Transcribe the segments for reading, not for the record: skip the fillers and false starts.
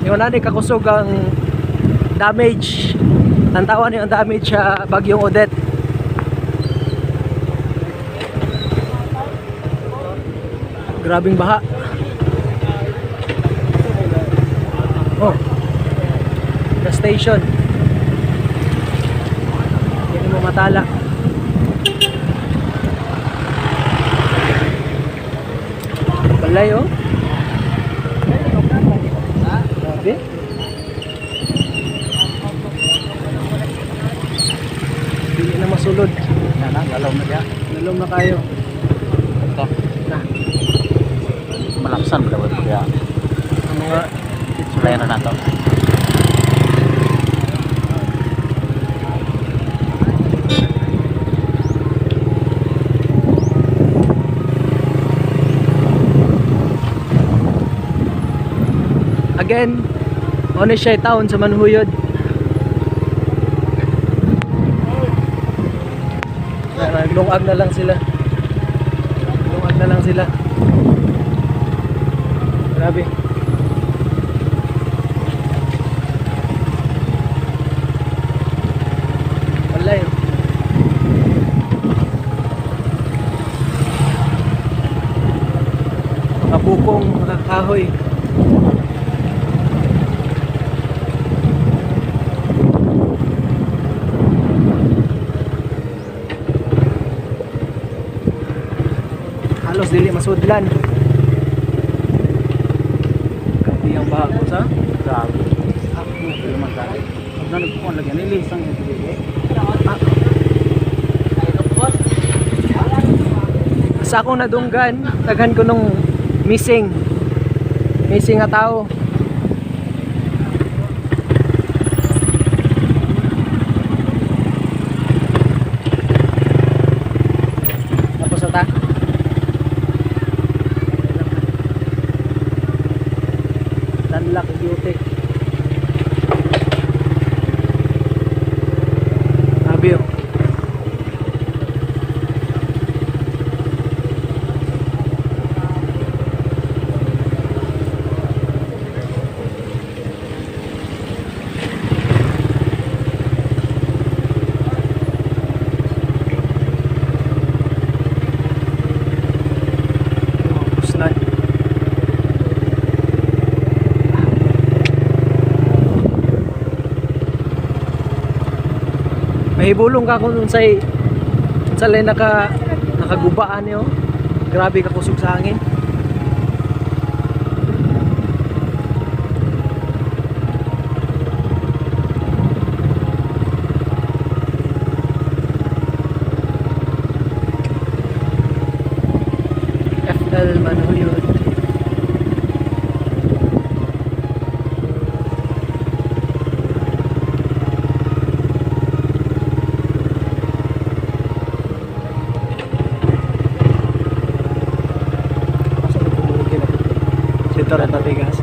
Yung nani kakusog ang damage. Tantawan yung damage sa Bagyong Odette. Grabing baha. Oh. The station. Hindi mo matala. Balay, oh. Grabe. Hindi na masulod. Na na, lalaw na siya. Lalom na kayo. Ito. Na. Malaksan ba daw kaya? Ang mga Sulayan na nato. Again, ano siya town sa Manhuyod. Naglungag na lang sila. Lungag na lang sila. Grabe. Wala yun. Mga bukong, mga kahoy. Halos dili masudlan. Grabe ang baha ko sa. Grabe. Ako naman tayo. Pag nalagpuan lagi, nilisang yung tubig. Sa akong nadunggan, daghan ko nung missing. Missing nga tao. Tapos na ta. Danlak beauty. Grabe, oh. Puslan. Mahibulong ka kung unsay unsa lay nakagubaan niyo. Grabe ka kusog sa hangin. FL Manhuyod. Asa na pumulog yun? Sentro Tatigas.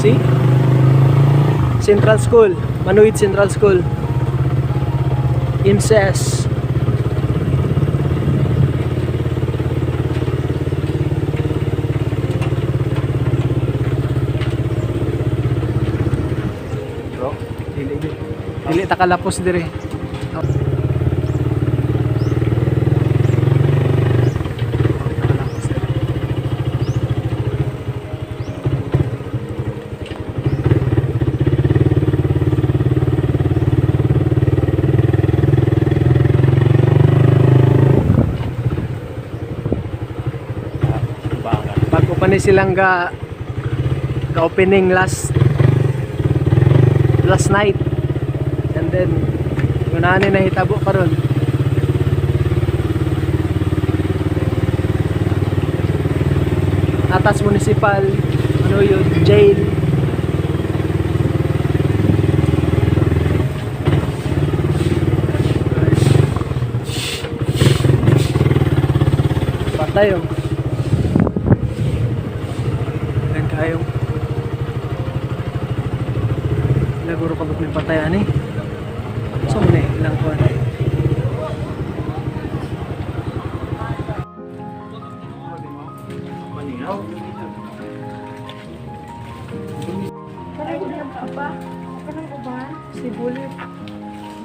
See? Central School. Manuyod Central School. MCS. Bro, Dili dili ta kalapos dire. Kalapos dire. Baga. Bago pa ni silang ga opening last last night. And then ngunani na hitabo karon. Atas Municipal, ano yun, jail. Patay, oh. Yan kayo. Naguro ka ba yung patay ani? So mo na eh, ilang kuwan. Pa? Kanang uban? Si Bulit.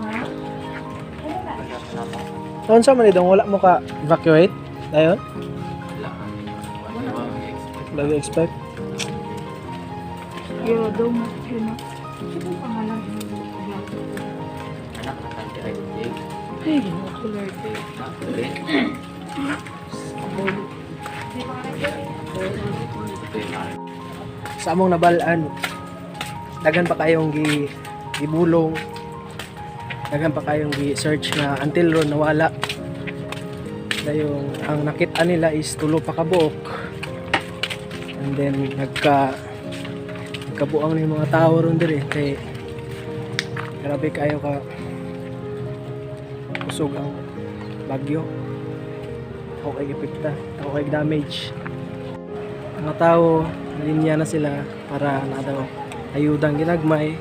Ha? Unsa man dong, wala mo ka evacuate? Dayon? Wala ko expect. Yo, daw mo. Yun na. Sino ang pangalan? Anak na kanti ay Jake. Ay, kulay. Na, Ben. Ben. Sa among nabalaan, daghan pa kayong gibulong, daghan pa kayong gi search na until ron nawala. Dayong ang nakita nila is tulo pa ka buok. And then nagkabuang na yung mga tao ron dire kay grabe kayo ka kusog ang bagyo. Ako kay gipikta, ako kay damage. Mga tao, linya na sila para na daw ayudang ginagmay.